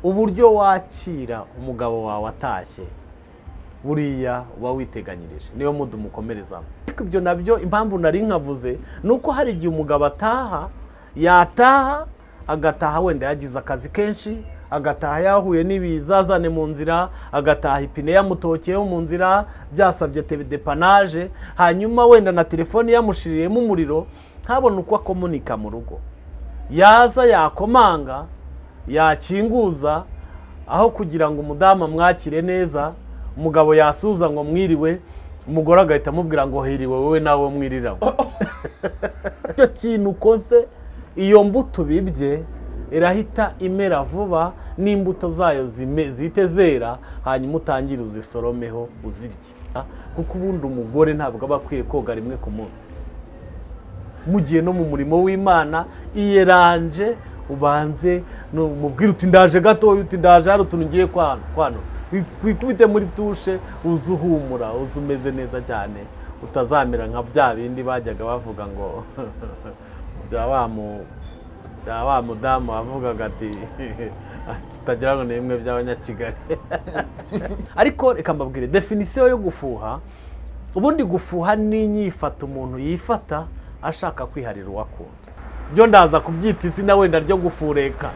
Uburyo wakira umugabo wawe atashye, buriya uba witeganyirije, niyo mood umukomerezamo. Ariko ibyo nabyo, impamvu nari nkavuze ni uko hari igihe umugabo ataha, yataha agataha wenda yagize akazi kenshi, agataha yahuye n'ibizazane mu nzira, agataha ipine yamutokeyeho mu nzira, byasabye dépannage, hanyuma wenda na telefoni yamushiririyemo umuriro, ntabone uko akomunika mu rugo. Yaza, yakomanga, yakinguza, aho kugira ngo umudamu amwakire neza, umugabo yasuza ngo "Mwiriwe", umugore agahita amubwira ngo "Hiriwe wowe nawe mwiriramo." Icyo kintu ukoze, iyo mbuto ubibye irahita imera vuba, n'imbuto zayo zihite zera, hanyuma utangire uzisoromeho uzirye. Kuko ubundi umugore ntabwo aba akwiye koga rimwe ku munsi. Mugiye no mu murimo w'Imana, iyeranje, ubanze umubwire uti "Ndaje gatoya", uti "Ndaje, hari utuntu ngiye kwano." Wikubite muri douche, uze uhumura, uze umeze neza cyane, utazamera nka bya bindi bajyaga bavuga ngo bya wa mudamu wavugaga ati tutagira ngo ni bimwe by'Abanyakigali. Ariko reka mbabwire définition yo gufuha. Ubundi gufuha ni inyifato umuntu yifata ashaka kwiharira uwakunda. Byo ndaza kubyita izina wenda ryo gufureka,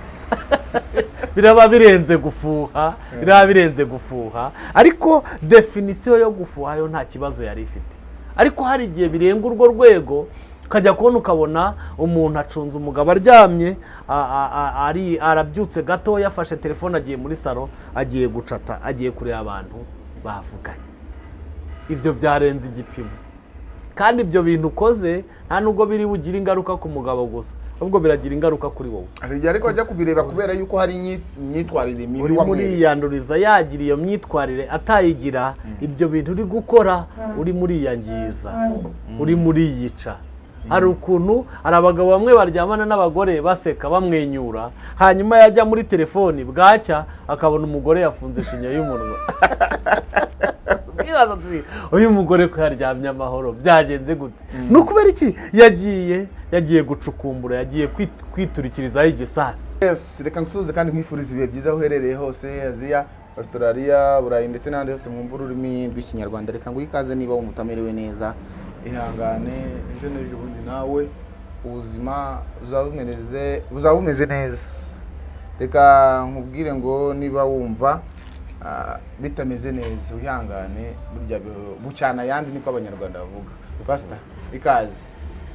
biraba birenze gufuha, biraba birenze gufuha. Ariko définition yo gufuha yo nta kibazo yari ifite. Ariko hari igihe birenga urwo rwego, ukajya kubona ukabona umuntu acunze umugabo aryamye, ari arabyutse gato, yafashe telefone, agiye muri salon, agiye gucata, agiye kureba abantu bavuganye. Ibyo byarenze igipimo. Kandi ibyo bintu ukoze nta nubwo biri bugire ingaruka ku mugabo gusa, ahubwo biragira ingaruka kuri wowe. Hari igihe ariko ajya kubireba kubera yuko hari imyitwarire mibi Urimo wamweretse. uriyanduriza. Yagira iyo myitwarire, atayigira, ibyo bintu uri gukora urimo uriyangiza, urimo uriyica. Hari ukuntu hari abagabo bamwe baryamana n'abagore baseka, bamwenyura, hanyuma yajya muri telefoni, bwacya akabona umugore yafunze shinya y'umunwa. Ukibaza uti "Uyu mugore ko yaryamye amahoro, byagenze gute?" Ni ukubera iki? Yagiye gucukumbura, yagiye kwiturikirizaho igisasu. Yes, reka nsuhuze kandi nkwifuriza ibihe byiza aho uherereye hose, Aziya, Australia, Burayi ndetse n'ahandi hose mwumva ururimi rw'Ikinyarwanda. Reka nguhe ikaze. Niba wumva utamerewe neza, ihangane, ejo n'ejo bundi nawe ubuzima buzaba bumeze neza. Reka nkubwire ngo niba wumva bitameze neza, wihangane, burya bucyana ayandi, niko Abanyarwanda bavuga. Pastor, ikaze.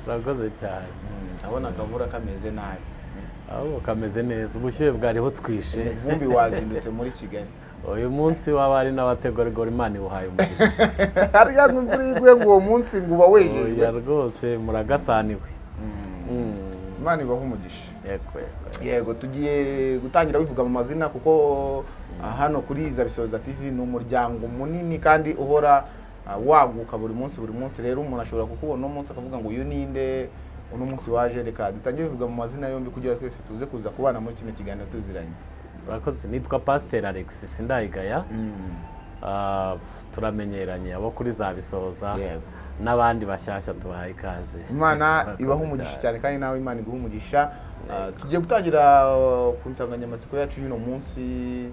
Urakoze cyane. Ndabona akavura kameze nabi. Ahubwo kameze neza, ubushyuhe bwari butwishe. Umuvumbi wazindutse muri Kigali. Uyu munsi w'abari n'abategarugori, Imana iwuhaye umugisha. Hariya ngo imvura iguye, ngo uwo munsi ngo uba wejejwe. Oya rwose, muragasaniwe. Imana ibahe umugisha. Yego. Yego, tugiye gutangira bivuga mu mazina, kuko hano kuri Izabisoza TV ni umuryango munini kandi uhora waguka buri munsi buri munsi. Rero umuntu ashobora kukubona uno munsi akavuga ngo "Uyu ninde uno munsi waje?" Reka dutangire bivuga mu mazina yombi kugira twese tuze kuza kubana muri kino kiganiro tuziranye. Urakoze. Nitwa Pasiteri Alex Sindayigaya. Turamenyeranye abo kuri za Bisoza. N'abandi bashyashya tubahaye ikaze. Imana Murakoze ibahe umugisha cyane. cyane, kandi nawe Imana iguhe umugisha. Tugiye gutangira ku nsanganyamatsiko yacu y'uno munsi,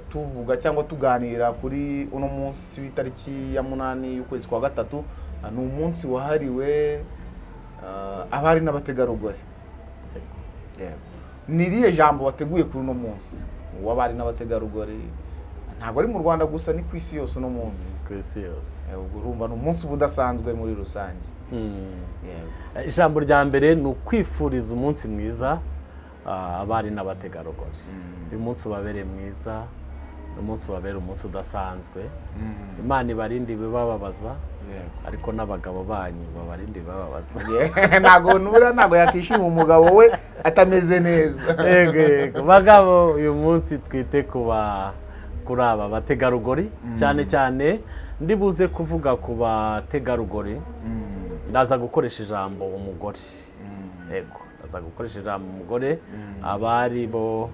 tuvuga cyangwa tuganira kuri uno munsi w'itariki ya 8 y'ukwezi kwa gatatu. Ni umunsi wahariwe abari n'abategarugori. Yego. Ni irihe jambo wateguye kuri uno munsi w'abari n'abategarugori? Ntabwo ari mu Rwanda gusa, ni ku isi yose uno munsi. Ku isi yose. Ubwo urumva ni umunsi uba udasanzwe muri rusange. Yego. Ijambo rya mbere ni ukwifuriza umunsi mwiza abari n'abategarugori. Uyu munsi ubabereye mwiza, ni umunsi ubabera umunsi udasanzwe. Imana ibarinde ibibababaza, ariko n'abagabo banyu babarinde ibibababaza. Yeah, ntabwo nubura ntabwo yakishima umugabo we atameze neza. Yego, bagabo, uyu munsi twite kuri aba bategarugori cyane cyane. Ndi buze kuvuga ku bategarugori, ndaza gukoresha ijambo umugore. Yego, ndaza gukoresha ijambo umugore. Abari bo,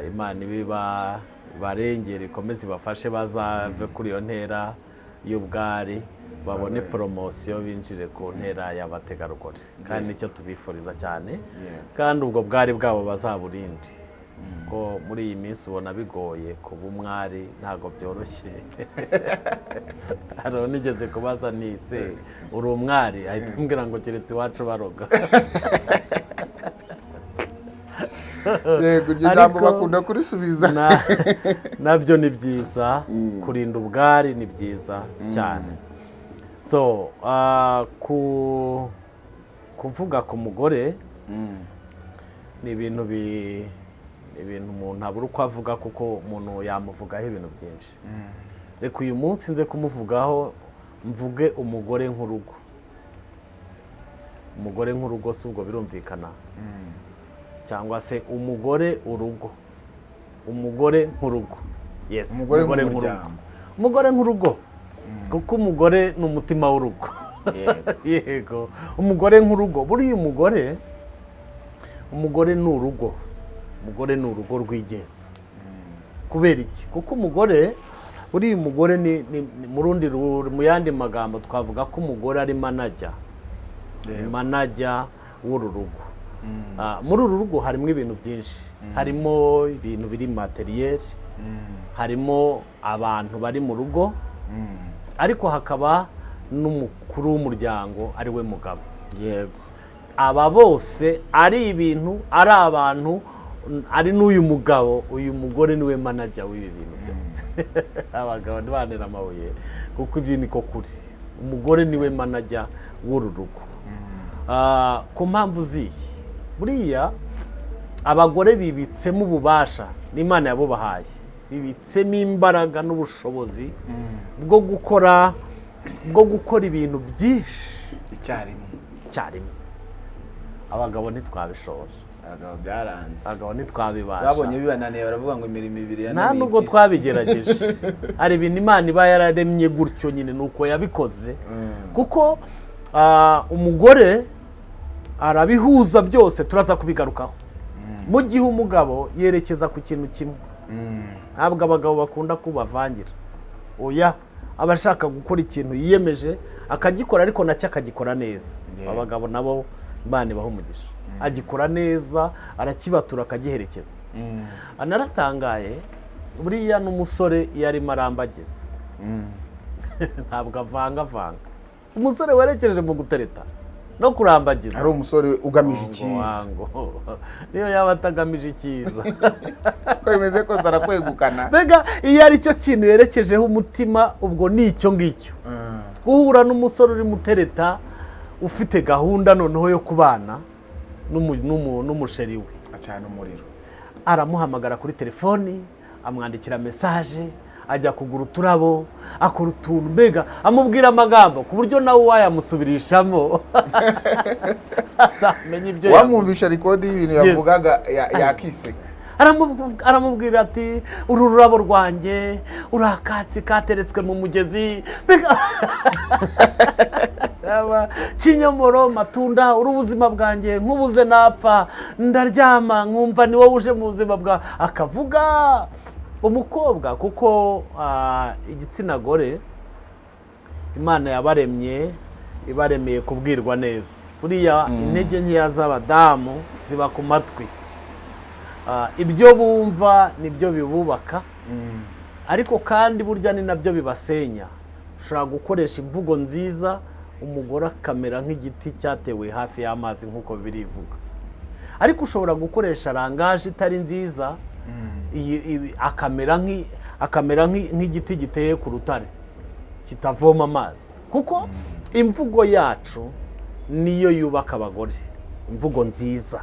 Imana ibiba barengere, ikomeze ibafashe, bazave kuri iyo ntera y'ubwari, babone Amen. promotion, binjire ku ntera y'abategarugori, kandi nicyo tubifuriza cyane. Yeah. Kandi ubwo bwari bwabo bazaburinde. Ko muri iyi minsi ubona bigoye kuba umwari, ntabwo byoroshye. Hari nigeze kubaza nise uri umwari, ahita ambwira ngo keretse iwacu baroga. Yego, iryo jambo bakunda kurisubiza. Nabyo ni byiza, kurinda ubwari ni byiza cyane. So kuvuga ku mugore ni ibintu ni ibintu umuntu abura uko avuga, kuko umuntu yamuvugaho ibintu byinshi. Reka uyu munsi nze kumuvugaho, mvuge umugore nk'urugo. Umugore nk'urugo, si ubwo birumvikana? Cyangwa se umugore urugo, umugore nk'urugo, yes. Umugore nk'urugo. Nk'umuryango. Umugore nk'urugo, kuko umugore ni umutima w'urugo. Yego, umugore nk'urugo. Buriya umugore ni urugo, umugore ni urugo rwigenza. Kubera iki? Kuko umugore, buriya umugore ni mu rundi mu yandi magambo twavuga ko umugore ari manager, manager w'uru rugo. Muri uru rugo harimo ibintu byinshi, harimo ibintu biri matériel, harimo abantu bari mu rugo, ariko hakaba n'umukuru w'umuryango ari we mugabo. Aba bose ari ibintu, ari abantu, ari n'uyu mugabo. Uyu mugore niwe manager w'ibi bintu byose. Abagabo ntibantere amabuye, kuko ibyo niko kuri. Umugore niwe manager w'uru rugo. Ku mpamvu ziyi, buriya abagore bibitsemo ububasha n'Imana yabubahaye, bibitsemo imbaraga n'ubushobozi bwo gukora ibintu byinshi icyarimwe. Icyarimwe. Abagabo ntitwabishobora. Abagabo byaranze. Abagabo ntitwabibasha. Babonye bibananiye, baravuga ngo imirimo ibiri Nta yananiye nubwo impyisi. twabigerageje. Hari ibintu Imana iba yararemye gutyo nyine, ni uko yabikoze, kuko umugore arabihuza byose, turaza kubigarukaho, mu gihe umugabo yerekeza ku kintu kimwe. Ntabwo abagabo bakunda kubavangira, oya. Aba ashaka gukora ikintu yiyemeje akagikora, ariko nacyo akagikora neza. Abagabo nabo Imana ibaha umugisha, agikora neza, arakibatura, akagiherekeza. Naratangaye, buriya n'umusore iyo arimo arambagiza ntabwo avangavanga. Umusore werekeje mu gutereta no kurambagiza, ari umusore ugamije ngo icyiza, wango, niyo yaba atagamije icyiza, uko bimeze kose arakwegukana. Mbega iyo ari cyo kintu yerekejeho umutima, ubwo ni icyo ngicyo. Guhura n'umusore urimo utereta, ufite gahunda noneho yo kubana n'umusheri we, acana umuriro. Aramuhamagara kuri telefoni, amwandikira message, ajya kugura uturabo, akora utuntu, mbega amubwira amagambo ku buryo nawe wayamusubirishamo atamenya ibyo yavuze. Wamwumvisha record y'ibintu yavugaga, yakiseka. Aramubwira ati: "Uru rurabo rwanjye, uri akatsi kateretswe mu mugezi." Mbega Aba, kinyomoro, matunda, uri ubuzima bwanjye, nkubuze napfa, ndaryama nkumva ni wowe uje mu buzima bwa. Akavuga umukobwa, kuko igitsina gore Imana yabaremye, ibaremeye kubwirwa neza. Buriya intege nkeya z'abadamu ziba ku matwi. Ibyo bumva nibyo bibubaka, ariko kandi burya ni nabyo bibasenya. Ushobora gukoresha imvugo nziza, umugore akamera nk'igiti cyatewe hafi y'amazi, nk'uko birivuga, ariko ushobora gukoresha langage itari nziza, akamera nk'igiti giteye ku rutare kitavoma amazi, kuko imvugo yacu niyo yubaka abagore. Imvugo nziza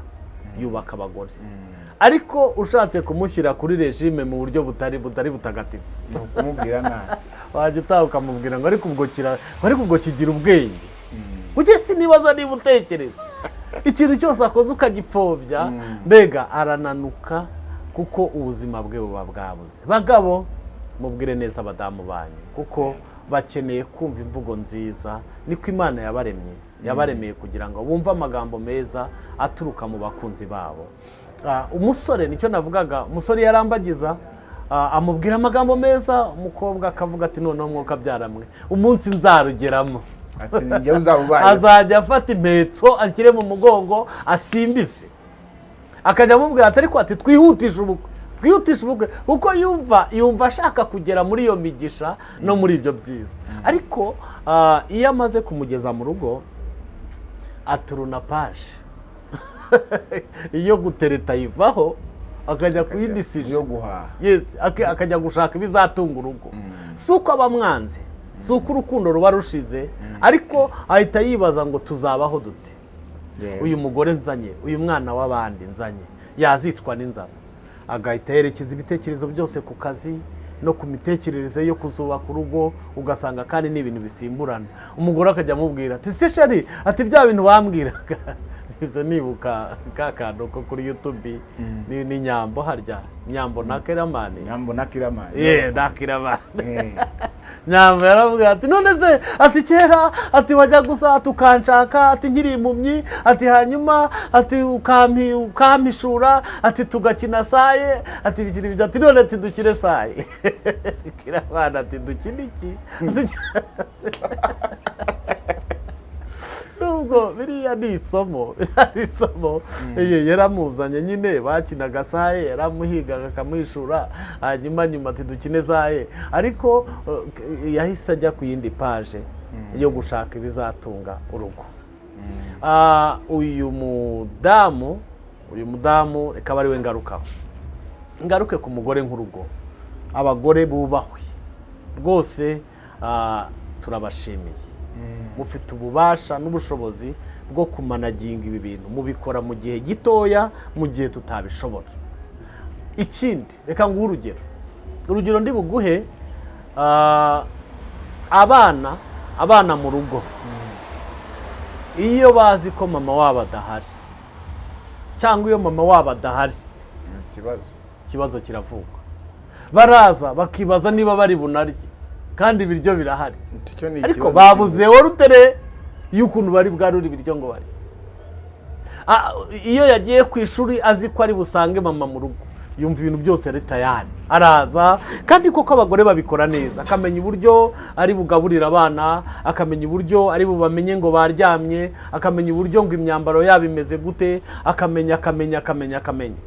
yubaka abagore, ariko ushatse kumushyira kuri régime mu buryo butari butagatifu, Ni ukumubwira nabi. Wajya utaha ukamubwira ngo ariko ubwo kira, ariko ubwo kigira ubwenge, ujye sinibaza niba utekereza, ikintu cyose akoze ukagipfobya, mbega arananuka, kuko ubuzima bwe buba bwabuze. Bagabo, mubwire neza abadamu banyu, kuko bakeneye kumva imvugo nziza. Niko Imana yabaremye, yabaremeye kugira ngo bumve amagambo meza aturuka mu bakunzi babo. Umusore, nicyo navugaga, umusore yarambagiza, amubwira amagambo meza, umukobwa akavuga ati: "Noneho mwuka byaramwe, umunsi nzarugeramo." Ati: "Njyewe uzaba ubaye." Azajya afata impetso anshyire mu mugongo asimbize. Akajya amubwira ati ariko, ati twihutishe ubukwe, twihutishe ubukwe, kuko yumva ashaka kugera muri iyo migisha no muri ibyo byiza. Ariko iyo amaze kumugeza mu rugo, aturuna page iyo gutereta ayivaho, akajya ku yindi sujet yo guhaha. Yes, akajya gushaka ibizatunga urugo. Si uko aba amwanze, si uko urukundo ruba rushize, ariko ahita yibaza ngo tuzabaho dute? Uyu mugore nzanye, uyu mwana w'abandi nzanye, yazicwa n'inzara. Agahita yerekeza ibitekerezo byose ku kazi no ku mitekerereze yo kuzubaka urugo. Ugasanga kandi ni ibintu bisimburana. Umugore akajya amubwira ati se chéri, ati bya bintu wambwiraga. Izo nibuka ka kantu ko kuri YouTube, ni Nyambo, harya Nyambo na Keramani. Nyambo na Kiramani. Ye, na Kiramani. Nyambo yaravuga ati none se, ati kera, ati wajya gusa tukanshaka, ati nkiri impumyi, ati hanyuma ati ukampishura, ati tugakina saye, ati bikiri ibyo, ati none ati dukine saye. Kiramani ati dukine iki? Nubwo biriya ni isomo, biriya ni isomo. Ye, yaramuzanye nyine, bakinaga saye, yaramuhigaga akamuhishura, hanyuma nyuma ati dukine saye. Ariko yahise ajya ku yindi page yo gushaka ibizatunga urugo. Uyu mudamu reka abe ari we ngarukaho, ngaruke ku mugore nk'urugo. Abagore bubahwe rwose, turabashimiye. Mufite ububasha n'ubushobozi bwo kumanaginga ibi bintu, mubikora mu gihe gitoya, mu gihe tutabishobora. Ikindi, reka nguhe urugero. Urugero ndi buguhe, abana mu rugo iyo bazi ko mama wabo adahari, cyangwa iyo mama wabo adahari, ikibazo. Ikibazo kiravuka. Baraza bakibaza niba bari bunarye kandi ibiryo birahari. Icyo ni Ariko ikibazo. Babuze ordre y'ukuntu bari bwarure ibiryo ngo bari. Iyo yagiye ku ishuri azi ko ari busange mama mu rugo, yumva ibintu byose ari tayari, araza. Kandi koko abagore babikora neza, akamenya uburyo ari bugaburire abana, akamenya uburyo ari bubamenye ngo baryamye, akamenya uburyo ngo imyambaro yabo imeze gute, akamenya, akamenya, akamenya, akamenya.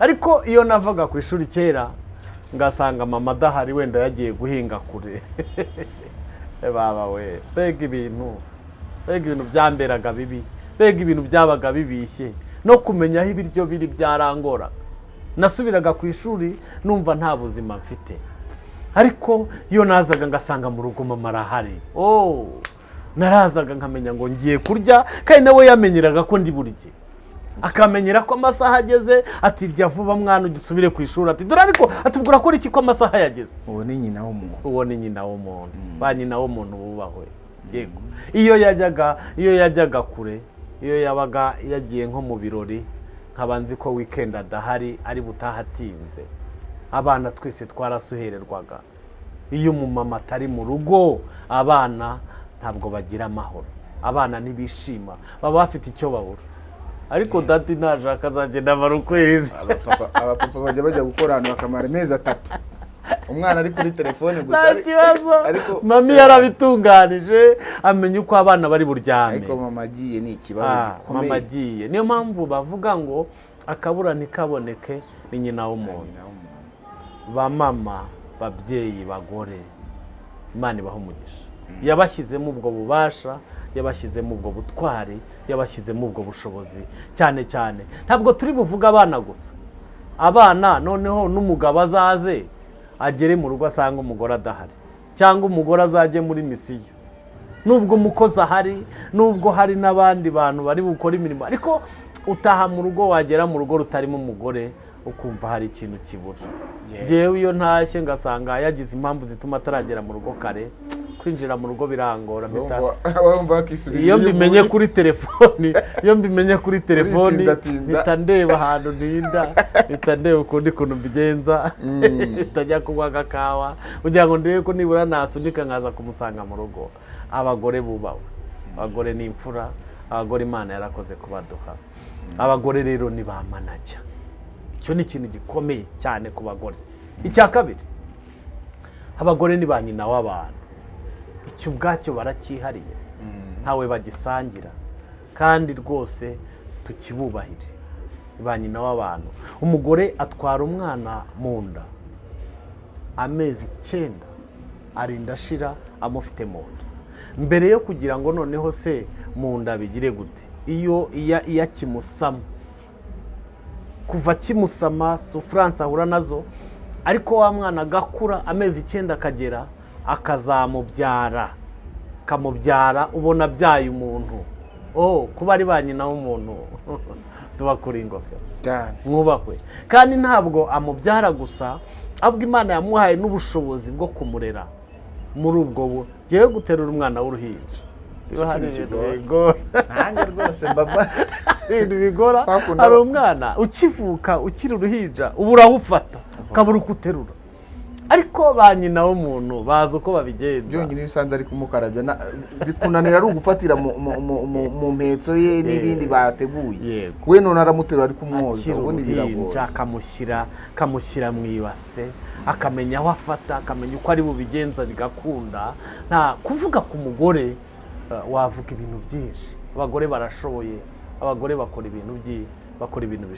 Ariko iyo navaga ku ishuri kera ngasanga mama adahari, wenda yagiye guhinga kure, baba we, mbega ibintu, mbega ibintu byamberaga bibi, mbega ibintu byabaga bibishye! No kumenya aho ibiryo biri byarangora. Nasubiraga ku ishuri numva nta buzima mfite. Ariko iyo nazaga ngasanga mu rugo mama arahari, oh, narazaga nkamenya ngo ngiye kurya. Kandi nawe yamenyeraga ko ndi burye, akamenyera ko amasaha ageze, ati rya vuba mwana ugisubire ku ishuri, ati dore ariko, ati ubwo urakora iki ko amasaha yageze? Uwo ni nyina w'umuntu. Uwo ni nyina w'umuntu. Ba nyina w'umuntu bubahwe. Yego, iyo yajyaga kure, iyo yabaga yagiye nko mu birori, nkaba nzi ko weekend adahari, ari butahe atinze, abana twese twarasuhererwaga. Iyo umumama atari mu rugo, abana ntabwo bagira amahoro, abana ntibishima, baba bafite icyo babura. Ariko daddy ntashaka azagenda amara ukwezi. Abapapa bajya gukora ahantu bakamara amezi 3, umwana ari kuri telefone gusa. Nta kibazo. Ariko Mami yarabitunganije, amenya uko abana bari buryame. Ariko mama agiye ni ikibazo Mama gikomeye. agiye, niyo mpamvu bavuga ngo akabura ntikaboneke ni nyina w'umuntu. Nyina w'umuntu. Ba mama, babyeyi, bagore, Imana ibaha umugisha. Yabashyizemo ubwo bubasha, yabashyizemo ubwo butwari, yabashyizemo ubwo bushobozi. Cyane cyane ntabwo turi buvuge abana gusa, abana noneho n'umugabo azaze agere mu rugo asanga umugore adahari, cyangwa umugore azajye muri mission, nubwo umukozi ahari, nubwo hari n'abandi bantu bari bukore imirimo, ariko utaha mu rugo, wagera mu rugo rutarimo umugore, ukumva hari ikintu kibura. Ngewe iyo ntashye ngasanga yagize impamvu zituma ataragera mu rugo kare, kwinjira mu rugo birangora, mpita Wumva wakisubira iyo mbimenye uvuye. kuri telefoni, iyo mbimenye kuri telefoni, Uritindatinda. mpita ndeba ahantu ntinda, mpita ndeba ukundi kuntu mbigenza, mpita njya kunywa agakawa kugira ngo ndebe ko nibura nasunika nkaza kumusanga mu rugo. Abagore bubahwe, abagore ni imfura, abagore Imana yarakoze kubaduha. Abagore rero ni ba manager. Icyo ni ikintu gikomeye cyane ku bagore. Icya kabiri, abagore ni ba nyina w'abantu. Icyo ubwacyo baracyihariye, ntawe bagisangira, kandi rwose tukibubahire. Ba nyina w'abantu. Umugore atwara umwana mu nda amezi 9, arinda ashira amufite mu nda. Mbere yo kugira ngo noneho se mu nda bigire gute, iyo akimusama, kuva akimusama, souffrance ahura nazo, ariko wa mwana agakura, amezi 9 akagera, akazamubyara, akamubyara, ubona abyaye umuntu. Oh, kuba ari ba nyina w'umuntu, tubakura ingofero. Cyane. Mwubahwe. Kandi ntabwo amubyara gusa, ahubwo Imana yamuhaye n'ubushobozi bwo kumurera muri ubwo ngewe guterura umwana w'uruhinja biba hari Ikintu ibintu kigora. bigora. Nanjye rwose mbaba Ibintu bigora. Twakunda- Hari umwana ukivuka, ukiri uruhinja, uba urawufata ukabura uko uterura, ariko ba nyina w'umuntu bazi uko babigenza. Byonyine iyo usanze ari kumukarabya, bikunanira ari ugufatira mu mpetso ye n'ibindi bateguye. Yego. We none aramuterura, ari kumwoza. Akiri Ubundi uruhinja, biragoye. akamushyira mu ibase, akamenya aho afata, akamenya uko ari bubigenza bigakunda. Nta kuvuga ku mugore, wavuga ibintu byinshi. Abagore barashoboye, abagore bakora ibintu bakora ibintu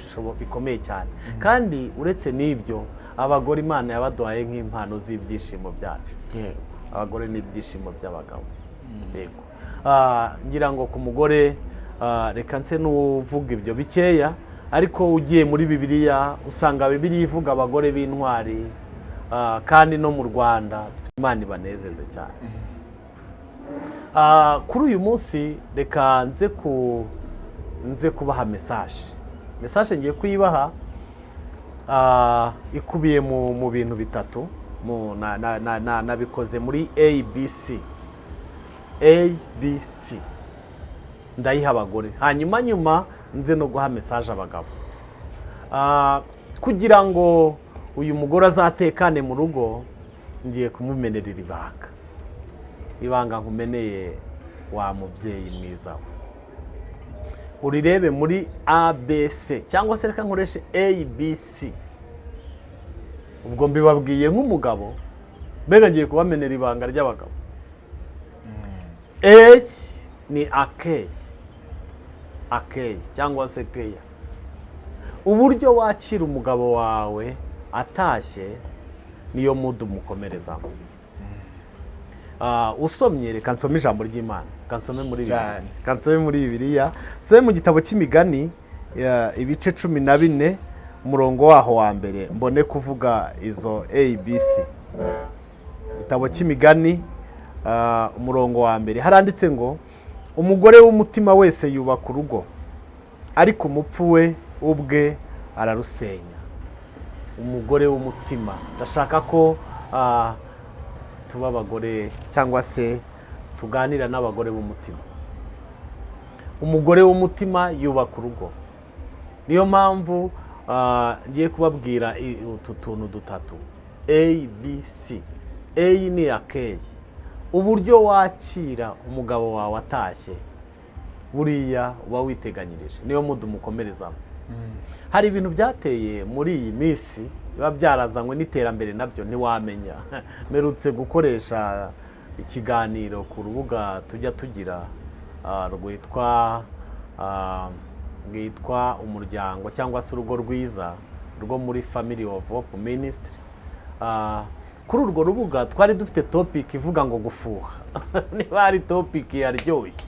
bikomeye cyane. Kandi uretse n'ibyo, abagore Imana yabaduhaye nk'impano z'ibyishimo byacu. Abagore n'ibyishimo by'abagabo. Yego. Ngira ngo ku mugore, reka nse n'uvuga ibyo bikeya, ariko ugiye muri Bibiliya usanga Bibiliya ivuga abagore b'intwari, kandi no mu Rwanda dufite. Imana ibanezeze cyane. Kuri uyu munsi reka nze kubaha message. Message ngiye kuyibaha, ikubiye mu bintu bitatu. Mu na, na, na, na, nabikoze muri ABC. ABC ndayiha abagore, hanyuma nyuma nze no guha message abagabo. Kugira ngo uyu mugore azatekane mu rugo, ngiye kumumenerera ibanga. Ibanga nkumeneye, wa mubyeyi mwiza we, urirebe muri ABC, cyangwa se reka nkoreshe ABC. Ubwo mbibabwiye nk'umugabo, mbega ngiye kubamenera ibanga ry'abagabo. A ni accueil, accueil cyangwa se keya, uburyo wakira umugabo wawe atashye, niyo mood umukomerezamo. Usomye, reka nsome ijambo ry'Imana, reka nsome muri Bibiliya. Cyane. Reka nsome muri Bibiliya, nsome mu gitabo cy'Imigani, ibice 14, umurongo waho wa mbere, mbone kuvuga izo ABC. Igitabo cy'Imigani, umurongo wa mbere, haranditse ngo: "Umugore w'umutima wese yubaka urugo, ariko umupfu we ubwe ararusenya." Umugore w'umutima, ndashaka ko tuba abagore, cyangwa se tuganira n'abagore b'umutima. Umugore w'umutima yubaka urugo. Niyo mpamvu ngiye kubabwira utu tuntu dutatu, A B C. A ni accueil, uburyo wakira umugabo wawe atashye, buriya uba witeganyirije, niyo mood umukomerezamo. Hari ibintu byateye muri iyi minsi, biba byarazanywe n'iterambere, nabyo ntiwamenya. Mperutse gukoresha ikiganiro ku rubuga tujya tugira, rwitwa Umuryango cyangwa se Urugo Rwiza, rwo muri Family of Hope Ministry. Kuri urwo rubuga twari dufite topic ivuga ngo gufuha. Niba hari topic yaryoshye,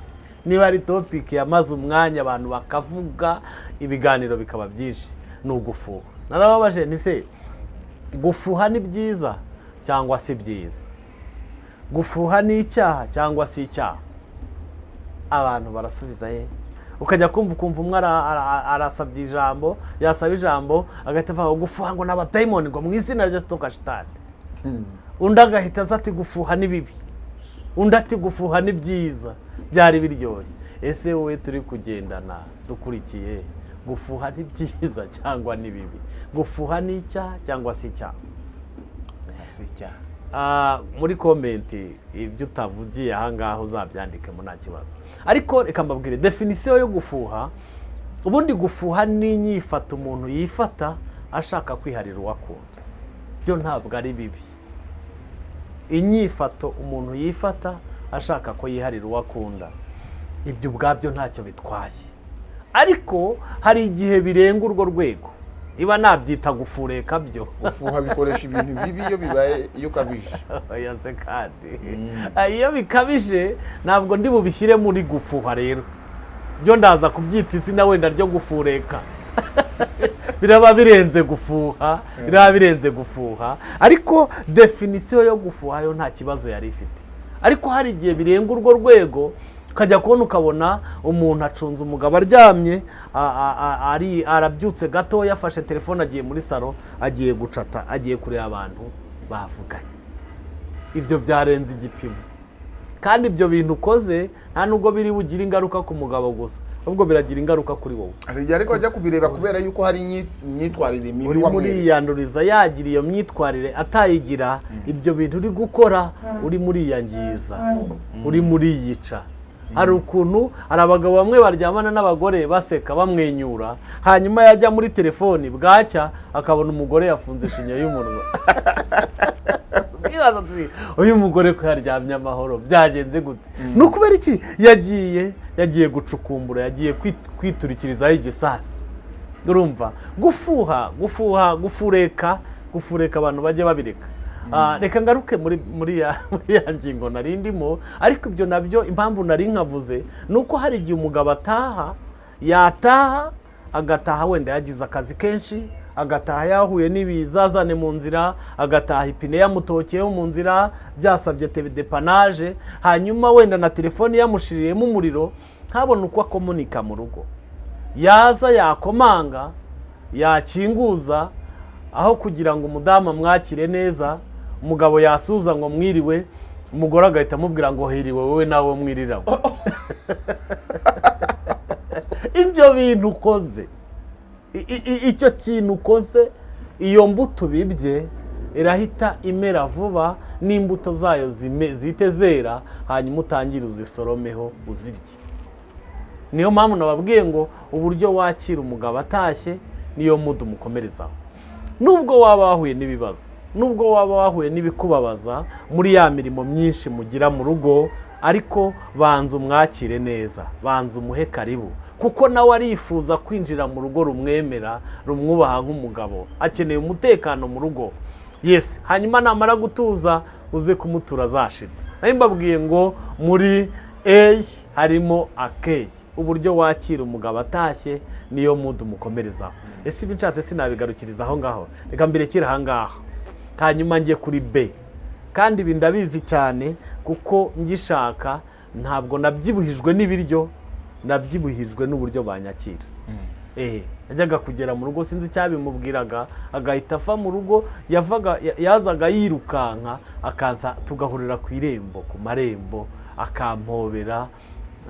niba ari topic yamaze umwanya, abantu bakavuga, ibiganiro bikaba byinshi, ni ugufuha. Narababaje ni se: gufuha ni byiza cyangwa si byiza? Gufuha ni icyaha cyangwa si icyaha? Abantu barasubiza ye, ukajya kumva ukumva umwe arasabye ijambo, yasaba ijambo agahita avuga ngo gufuha ngo ni abadayimoni, ngo mu izina rya toka shitani. Undi agahita aza ati gufuha ni bibi, undi ati gufuha ni byiza. Byari biryoshye. Ese wowe turi kugendana dukurikiye, gufuha ni byiza cyangwa ni bibi? Gufuha ni icyaha cyangwa si icyaha? Si icyaha. Muri comment ibyo utavugiye ahangaha uzabyandikemo, nta kibazo. Ariko reka mbabwire définition yo gufuha. Ubundi gufuha ni inyifato umuntu yifata ashaka kwiharira uwakunda. Byo ntabwo ari bibi. Inyifato umuntu yifata ashaka ko yiharira uwo akunda, ibyo ubwabyo ntacyo bitwaye. Ariko hari igihe birenga urwo rwego, iba nabyita gufureka byo. Gufuha bikoresha ibintu bibi iyo bibaye, iyo ukabije. Oya se kandi, iyo bikabije ntabwo ndi bubishyire muri gufuha. Rero byo ndaza kubyita izina wenda ryo gufureka. Biraba birenze gufuha, biraba birenze gufuha. Ariko définition yo gufuha yo nta kibazo yari ifite. Ariko hari igihe birenga urwo rwego, ukajya kubona ukabona umuntu acunze umugabo aryamye, ari arabyutse gato, yafashe telefone, agiye muri salon, agiye gucata, agiye kureba abantu bavuganye. Ibyo byarenze igipimo. Kandi ibyo bintu ukoze nta nubwo biri bugire ingaruka ku mugabo gusa, ahubwo biragira ingaruka kuri wowe. Hari igihe ariko ajya kubireba kubera yuko hari imyitwarire mibi Uri wamweretse. Muriyanduriza. Yagira iyo myitwarire, atayigira, ibyo bintu uri gukora uri muriyangiza, uri muriyica. Hari ukuntu hari abagabo bamwe baryamana n'abagore baseka, bamwenyura, hanyuma yajya muri telefoni, bwacya akabona umugore yafunze ishinya y'umunwa. Twibaza tuti: "Uyu mugore ko yaryamye amahoro, byagenze gute?" Ni ukubera iki? Yagiye gucukumbura, yagiye kwiturikirizaho igisasu. Urumva, gufuha, gufuha, gufureka, gufureka, abantu bajye babireka. Reka ngaruke muri ya ngingo nari ndimo. Ariko ibyo nabyo impamvu nari nkavuze ni uko hari igihe umugabo ataha, yataha agataha wenda yagize akazi kenshi, agataha yahuye n'ibizazane mu nzira, agataha ipine yamutokeyeho mu nzira, byasabye dépannage, hanyuma wenda na telefoni yamushiririyemo umuriro, ntabone uko akomunika mu rugo. Yaza, yakomanga, yakinguza, aho kugira ngo umudamu amwakire neza, umugabo yasuza ngo "Mwiriwe", umugore agahita amubwira ngo "Hiriwe wowe nawe mwiriramo." Ibyo bintu ukoze, icyo kintu ukoze, iyo mbuto ubibye irahita imera vuba, n'imbuto zayo zihite zera, hanyuma utangire uzisoromeho uzirye. Niyo mpamvu nababwiye ngo uburyo wakira umugabo atashye niyo mood umukomerezaho. Nubwo waba wahuye n'ibibazo, nubwo waba wahuye n'ibikubabaza muri ya mirimo myinshi mugira mu rugo, ariko banza umwakire neza, banza umuhe karibu, kuko nawe arifuza kwinjira mu rugo rumwemera, rumwubaha nk'umugabo. Akeneye umutekano mu rugo. Yes. Hanyuma namara gutuza, uze kumutura za shida. Nari mbabwiye ngo muri A harimo accueil. Uburyo wakira umugabo atashye niyo mood umukomerezaho. Ese ibi nshatse sinabigarukiriza aho ngaho? Reka mbirekere aha ngaha, hanyuma njye kuri B. Kandi ibi ndabizi cyane, kuko ngishaka ntabwo nabyibuhijwe n'ibiryo, nabyibuhijwe n'uburyo banyakira. Yajyaga kugera mu rugo, sinzi icyabimubwiraga, agahita ava mu rugo. Yavaga yazaga yirukanka, akaza tugahurira ku irembo, ku marembo, akampobera,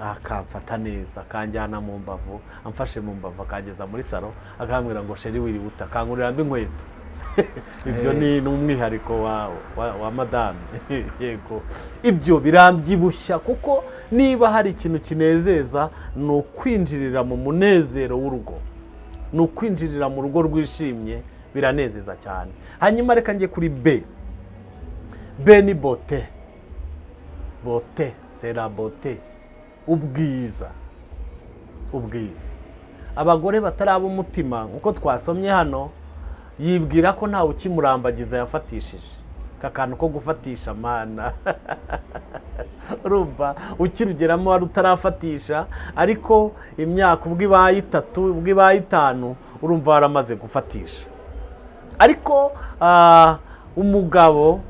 akamfata neza, akanjyana mu mbavu, amfashe mu mbavu akangeza muri salon, akambwira ngo "Chéri, wiriwe ute?" Akanguriramo inkweto. Ibyo ni umwihariko wa madame. Yego, ibyo birambyibushya, kuko niba hari ikintu kinezeza ni ukwinjirira mu munezero w'urugo, ni ukwinjirira mu rugo rwishimye, biranezeza cyane. Hanyuma reka njye kuri B. B ni beauté. Beauté, c'est la beauté, ubwiza, ubwiza. Abagore bataraba umutima, nk'uko twasomye hano, yibwira ko ntawe ukimurambagiza, yafatishije. Aka kantu ko gufatisha, mana, urumva ukirugeramo wari utarafatisha, ariko imyaka ubwo ibaye 3, ubwo ibaye 5, urumva waramaze gufatisha. Ariko umugabo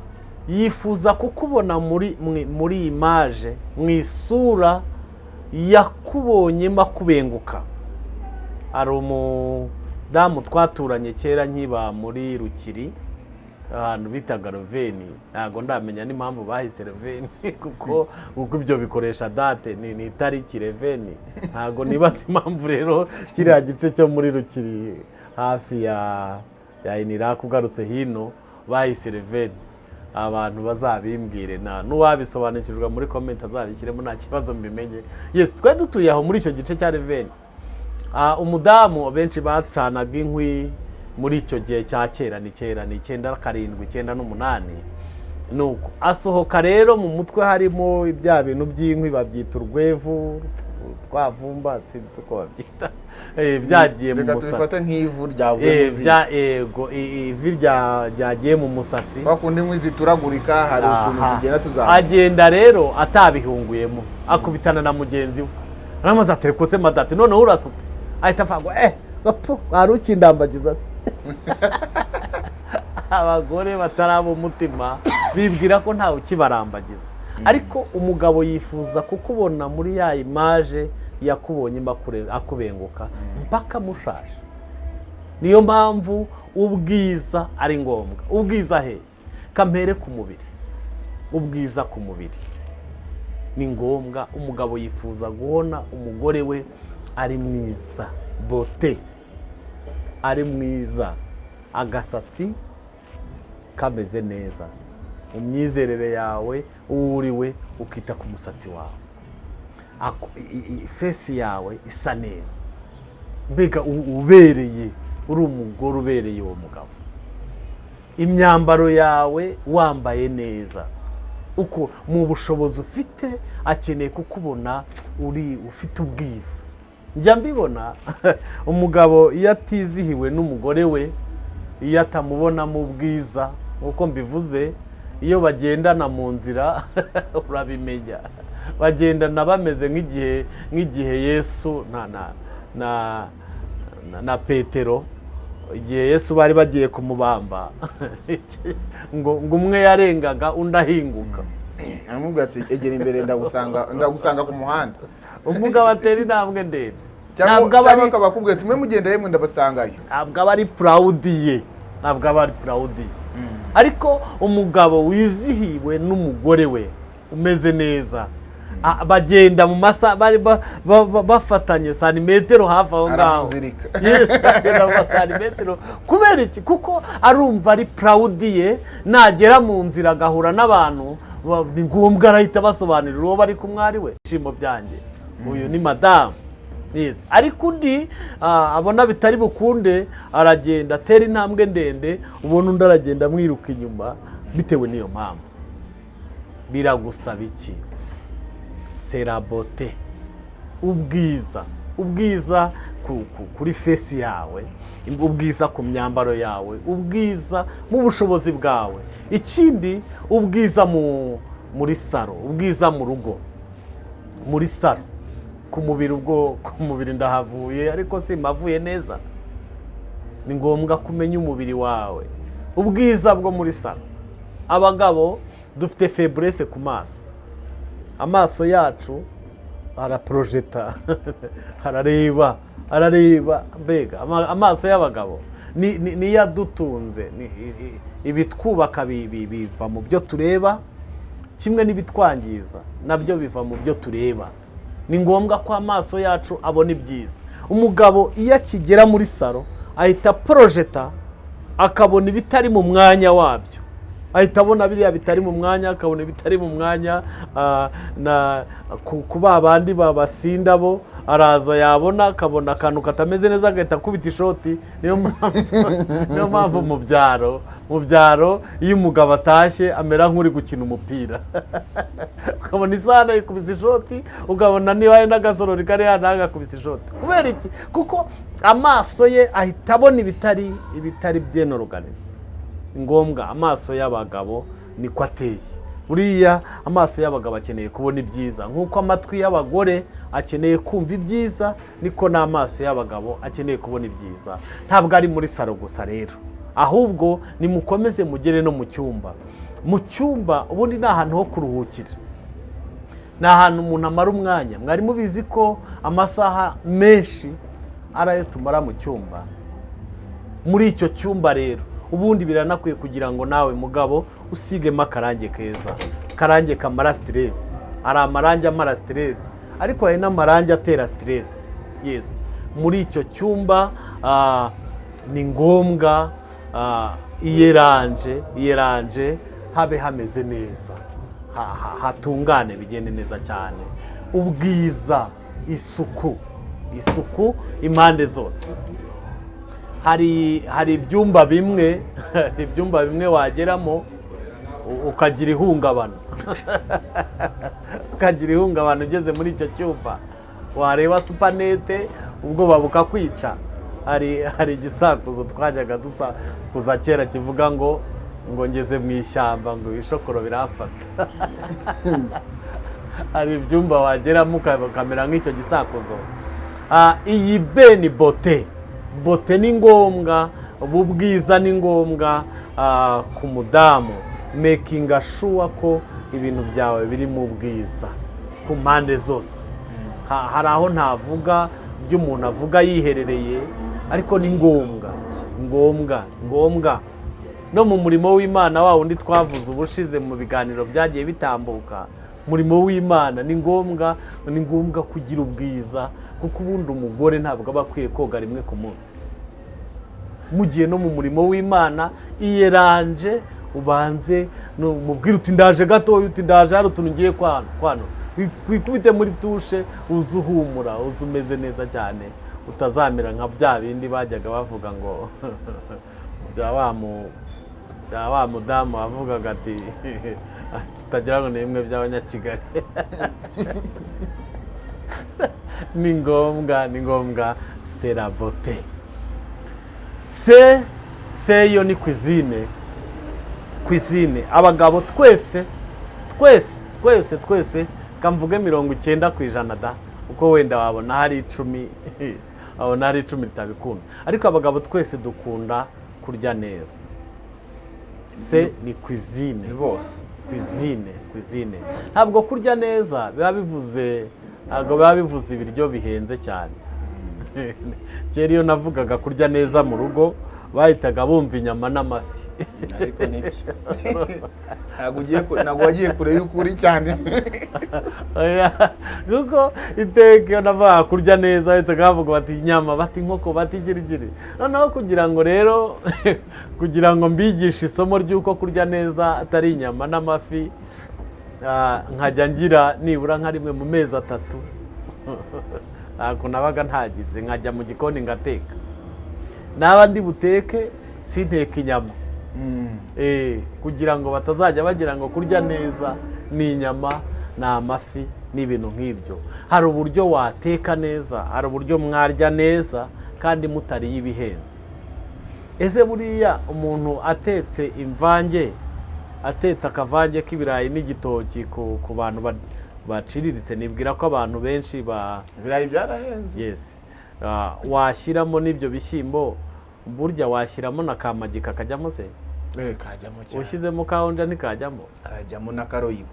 yifuza kukubona muri image, mu isura yakubonyemo akubenguka. Hari umudamu twaturanye kera nkiba muri Rukiri, ahantu bitaga Roveni. Ntabwo ndamenya n'impamvu bahise Roveni, kuko ibyo bikoresha date, ni itariki Reveni. Ntabwo nibaza impamvu. Rero kiriya gice cyo muri Rukiri hafi ya Iniraka, ugarutse hino, bahise Reveni. Abantu bazabimbwire, na n'uwabisobanukirwa muri comment azabishyiremo, nta kibazo, mbimenye. Yes, twari dutuye aho muri icyo gice cya Reveni. Umudamu benshi bacanaga inkwi muri icyo gihe cya kera, ni kera, ni 97, 98. Nuko asohoka rero, mu mutwe harimo ibya bintu by'inkwi babyita urwevu. Rwavumba, sinzi uko babyita. Byagiye mu Reka musatsi. tubifate nk'ivu ryavuye mu ziko. Yego, ivi ryagiye mu musatsi. Kwa kundi inkwi zituragurika, hari ukuntu tugenda tuzamuka. Agenda rero atabihunguyemo, akubitana na mugenzi we, aramaze atereka se madate, noneho urasuta, ahita avuga ngo bapfu wari ukindambagiza se. Abagore bataraba umutima bibwira ko ntawe ukibarambagiza, ariko umugabo yifuza kukubona muri ya image yakubonye akubenguka mpaka mushaje. Niyo mpamvu ubwiza ari ngombwa. Ubwiza hehe? Kampere ku mubiri. Ubwiza ku mubiri ni ngombwa. Umugabo yifuza guhona umugore we ari mwiza, beauté, ari mwiza, agasatsi kameze neza. Mu myizerere yawe, uwo uri we, ukita ku musatsi wawe, face yawe isa neza, mbega ubereye, uri umugore ubereye uwo mugabo. Imyambaro yawe wambaye neza, uko mu bushobozi ufite, akeneye kukubona uri ufite ubwiza. Njya mbibona, umugabo iyo atizihiwe n'umugore we, iyo atamubonamo ubwiza nk'uko mbivuze, iyo bagendana mu nzira urabimenya. Bagendana bameze nk'igihe Yesu na Petero, igihe Yesu bari bagiye kumubamba, ngo umwe yarengaga undi ahinguka. Aramubwira ati: "Egera imbere, ndagusanga, ndagusanga ku muhanda." Umugabo atera intambwe ndende. Cyangwa Ntabwo aba cyangwa ari akaba akubwira ati: "Mwe mugenda yemwe, ndabasangayo." Ntabwo aba ari proud ye, ntabwo aba ari proud ye. Ariko umugabo wizihiwe n'umugore we umeze neza, bagenda mu masaha bari bafatanye santimetero hafi aho ngaho. Aramuzirika. Yes, bagenda mu masantimetero. Kubera iki? Kuko arumva ari proud ye. Nagera mu nzira agahura n'abantu, ni ngombwa arahita basobanurira uwo bari kumwe ari we. Ibyishimo byanjye, uyu ni madamu. Yes. Ariko undi abona bitari bukunde, aragenda atera intambwe ndende, ubona undi aragenda amwiruka inyuma. Bitewe n'iyo mpamvu, biragusaba iki? C'est la beauté, ubwiza, ubwiza kuri face yawe, ubwiza ku myambaro yawe, ubwiza mu bushobozi bwawe. Ikindi, ubwiza muri salon, ubwiza mu rugo, muri salon, ku mubiri. Ubwo ku mubiri ndahavuye, ariko simpavuye neza. Ni ngombwa kumenya umubiri wawe. Ubwiza bwo muri salon. Abagabo dufite faiblesse ku maso. Amaso yacu araporojeta, arareba, arareba. Mbega amaso y'abagabo niyo adutunze. Ibitwubaka biva mu byo tureba, kimwe n'ibitwangiza nabyo biva mu byo tureba. Ni ngombwa ko amaso yacu abona ibyiza. Umugabo iyo akigera muri salon ahita porojeta, akabona ibitari mu mwanya wabyo, ahita abona biriya bitari mu mwanya, akabona ibitari mu mwanya. Na ku ba bandi babasinda bo, araza yabona akabona akantu katameze neza, agahita akubita ishoti. Niyo mpamvu mu byaro iyo umugabo atashye amera nk'uri gukina umupira, ukabona isahani ayikubise ishoti, ukabona niba hari n'agasorori kari hano agakubise ishoti. Kubera iki? Kuko amaso ye ahita abona ibitari bien organisé. Ni ngombwa, amaso y'abagabo niko ateye. Buriya amaso y'abagabo akeneye kubona ibyiza. Nk'uko amatwi y'abagore akeneye kumva ibyiza, niko n'amaso y'abagabo akeneye kubona ibyiza. Ntabwo ari muri salon gusa rero, ahubwo nimukomeze mugere no mu cyumba. Mu cyumba ubundi ni ahantu ho kuruhukira, ni ahantu umuntu amara umwanya. Mwari mubizi ko amasaha menshi ari ayo tumara mu cyumba? Muri icyo cyumba rero, ubundi biranakwiye kugira ngo nawe mugabo usigemo akarange keza, akarange kamara stress. Hari amarangi amara stress, ariko hari n'amarangi atera stress. Yes, muri icyo cyumba ni ngombwa iyeranje, iyeranje, habe hameze neza, hatungane, bigende neza cyane. Ubwiza, isuku, isuku impande zose. Hari ibyumba bimwe wageramo ukagira ihungabana, ukagira ihungabana ugeze muri icyo cyumba. Wareba supanete, ubwoba bukakwica. Hari igisakuzo twajyaga dusakuza kera kivuga ngo ngeze mu ishyamba, ngo ibishokoro biramfata. Hari ibyumba wageramo ukamera nk'icyo gisakuzo. Iyi B ni beauté. Beauté ni ngombwa, ubu bwiza ni ngombwa ku mudamu. Making sure ko ibintu byawe biri mu bwiza ku mpande zose. Hari aho ntavuga ibyo umuntu avuga yiherereye, ariko ni ngombwa, ngombwa, ngombwa. No mu murimo w'Imana wa wundi twavuze ubushize mu biganiro byagiye bitambuka, umurimo w'Imana ni ngombwa, ni ngombwa kugira ubwiza, kuko ubundi umugore ntabwo aba akwiye koga rimwe ku munsi. Mugiye no mu murimo w'Imana, iyeranje, ubanze mubwire uti: "Ndaje gatoya," uti: "Ndaje, hari utuntu ngiye kwano." Wikubite muri douche, uze uhumura, uze umeze neza cyane, utazamera nka bya bindi bajyaga bavuga ngo bya wa mudamu wavugaga ati tutagira ngo ni bimwe by'Abanyakigali. Ni ngombwa, ni ngombwa. C'est la beauté. C, C yo ni cuisine. Cuisine, abagabo twese, twese, twese, twese, kamvuge 90% da, uko wenda wabona hari 10, wabona hari 10 ritabikunda, ariko abagabo twese dukunda kurya neza. C ni cuisine. Ni bose. Cuisine, cuisine, ntabwo kurya neza biba bivuze, ntabwo biba bivuze ibiryo bihenze cyane. Kera iyo navugaga kurya neza mu rugo, bahitaga bumva inyama n'amafi. Ariko nibyo, ntabwo ugiye ntabwo wagiye kure y'ukuri cyane. Oya, kuko iteka iyo navugaga kurya neza, bahitaga bavuga bati inyama, bati inkoko, bati igirigiri. Noneho kugira ngo rero, kugira ngo mbigishe isomo ry'uko kurya neza atari inyama n'amafi, nkajya ngira nibura nka rimwe mu mezi 3, ntabwo nabaga ntagize, nkajya mu gikoni ngateka. Naba ndi buteke, sinteke inyama, kugira ngo batazajya bagira ngo kurya neza ni inyama, ni amafi, ni ibintu nk'ibyo. Hari uburyo wateka neza, hari uburyo mwarya neza kandi mutariye ibihenze. Ese buriya umuntu atetse imvange, atetse akavange k'ibirayi n'igitoki ku bantu baciriritse, nibwira ko abantu benshi ba Ibirayi byarahenze. Yes. Washyiramo n'ibyo bishyimbo, burya washyiramo na kamagi kakajyamo se? Kajyamo cyane. Ushyizemo ka Onja ntikajyamo? Kajyamo na ka Royco.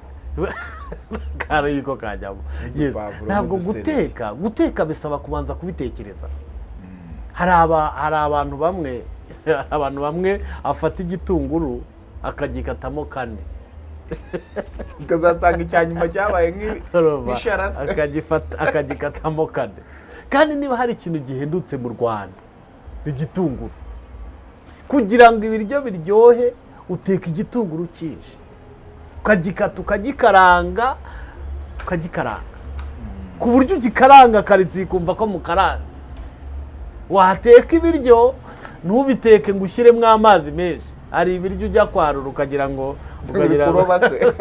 Ka Royco kajyamo, yes. N'udupavuro Ntabwo n'udusereri. guteka bisaba kubanza kubitekereza. Hari abantu bamwe afata igitunguru akagikatamo kane, Ukazasanga icya nyuma cyabaye Urumva? nk'isharase. Akagifata akagikatamo kane. Kandi niba hari ikintu gihendutse mu Rwanda, ni igitunguru. Kugira ngo ibiryo biryohe, uteka igitunguru cyinshi, ukagikata, ukagikaranga, ukagikaranga ku buryo ugikaranga karitsiye ikumva ko mukaranze. Wateka ibiryo, ntubiteke ngo ushyiremo amazi menshi. Hari ibiryo ujya kwarura ukagira ngo Kuroba se?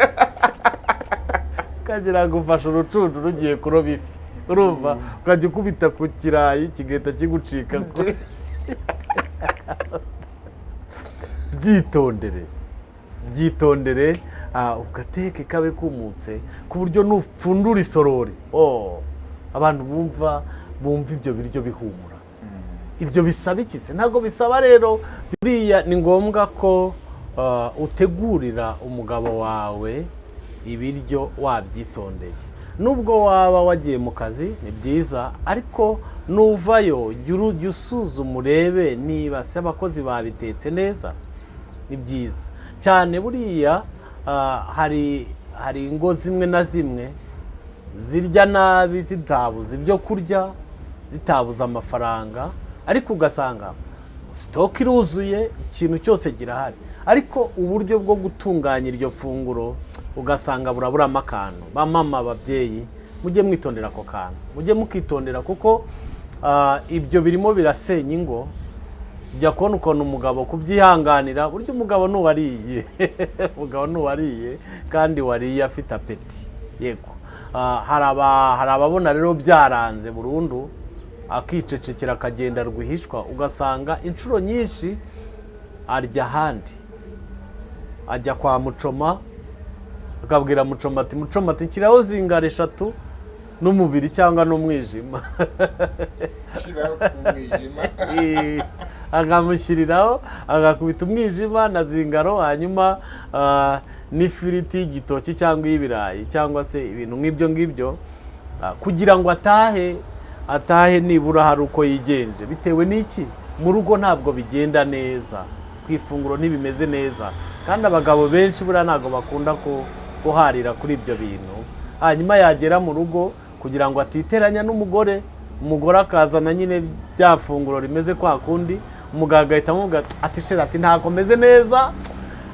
Ukagira ngo ufashe urucundu rugiye kuroba ifi. Urumva, ukajya ukubita ku kirayi kigahita kigucika. Byitondere, byitondere, ugateke kabe kumutse ku buryo nupfundura isorori, oh, abantu bumva ibyo biryo bihumura. Ibyo bisaba iki se? Ntabwo bisaba rero. Buriya ni ngombwa ko utegurira umugabo wawe ibiryo wabyitondeye. Nubwo waba wagiye mu kazi, ni byiza, ariko nuvayo jya usuzuma, urebe niba se abakozi babitetse neza. Ni byiza cyane. Buriya hari ingo zimwe na zimwe zirya nabi zitabuze ibyo kurya, zitabuze amafaranga, ariko ugasanga stock iruzuye, ikintu cyose kirahari, ariko uburyo bwo gutunganya iryo funguro ugasanga buraburamo akantu. Ba mama, ababyeyi, mujye mwitondera ako kantu, mujye mukitondera, kuko ibyo birimo birasenya ingo. Ujya kubona ukuntu umugabo kubyihanganira, burya umugabo ntuwariye, umugabo ntuwariye kandi wariye afite appétit, yego. Hari ababona rero byaranze burundu, akicecekera, akagenda rwihishwa, ugasanga inshuro nyinshi arya ahandi, ajya kwa mucoma, akabwira mucoma ati: "Mucoma," ati, "nshyiraho zingara eshatu n'umubiri cyangwa n'umwijima." Shyiraho umwijima. Akamushyiriraho, agakubita umwijima na zingaro, hanyuma n'ifiriti y'igitoki cyangwa iy'ibirayi cyangwa se ibintu nk'ibyo ngibyo, kugira ngo atahe nibura hari uko yigenje. Bitewe n'iki? Mu rugo ntabwo bigenda neza, ku ifunguro ntibimeze neza, kandi abagabo benshi buriya ntabwo bakunda kuharira kuri ibyo bintu. Hanyuma yagera mu rugo, kugira ngo atiteranya n'umugore, umugore akazana nyine bya funguro rimeze kwa kundi, umugabo agahita amubwira ati: "Chéri," ati, "ntabwo meze neza,"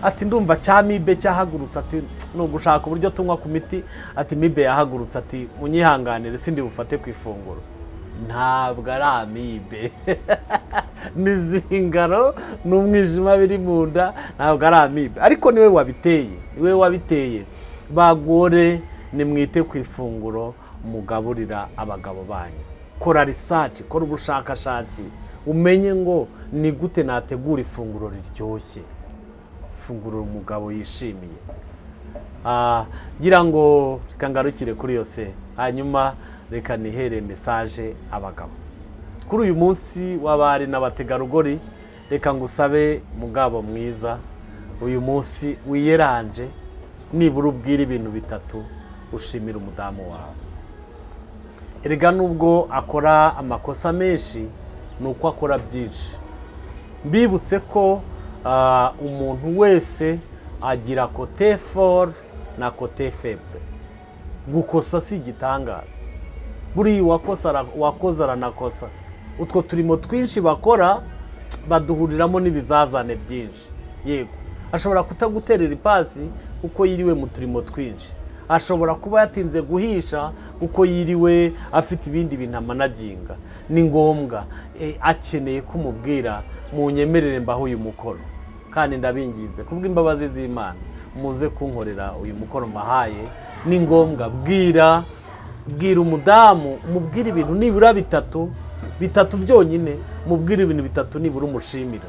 ati, "ndumva cya amibe cyahagurutse," ati, "ni ugushaka uburyo tunywa ku miti," ati, "amibe yahagurutse," ati, "munyihanganire, sindi bufate ku ifunguro." Ntabwo ari amibe, ni zingaro n'umwijima biri mu nda, ntabwo ari amibe, ariko niwe wabiteye, niwe wabiteye. Bagore, nimwite ku ifunguro mugaburira abagabo banyu. Kora research, kora ubushakashatsi, umenye ngo ni gute nategura ifunguro riryoshye, ifunguro umugabo yishimiye. Ngira ngo reka ngarukire kuri yose, hanyuma reka nihere message abagabo kuri uyu munsi w'abari n'abategarugori. Reka ngusabe, mugabo mwiza, uyu munsi wiyeranje, nibura ubwire ibintu bitatu ushimira umudamu wawe. Erega nubwo akora amakosa menshi, ni uko akora byinshi. Mbibutse ko umuntu wese agira côté fort na côté faible. Gukosa si igitangaza, buriya uwakoze aranakosa. Utwo turimo twinshi bakora baduhuriramo n'ibizazane byinshi. Yego, ashobora kutaguterera ipasi kuko yiriwe mu turimo twinshi, ashobora kuba yatinze guhisha kuko yiriwe afite ibindi bintu amanaginga. Ni ngombwa, akeneye ko umubwira. Munyemerere mbaho uyu mukoro, kandi ndabinginze kubw'imbabazi z'Imana, muze kunkorera uyu mukoro mbahaye. Ni ngombwa, bwira umudamu, umubwire ibintu nibura bitatu, bitatu byonyine. Mubwire ibintu bitatu nibura umushimira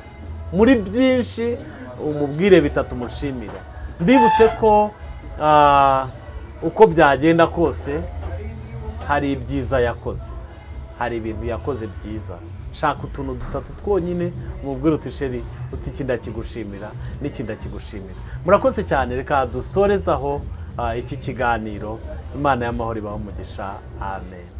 muri byinshi, umubwire bitatu umushimira. Mbibutse ko uko byagenda kose hari ibyiza yakoze, hari ibintu yakoze byiza. Shaka utuntu dutatu twonyine, umubwire uti: "Chéri," uti, "iki ndakigushimira, n'iki ndakigushimira." Murakoze cyane, reka dusoreze aho iki kiganiro. Imana y'amahoro ibahe umugisha, amen.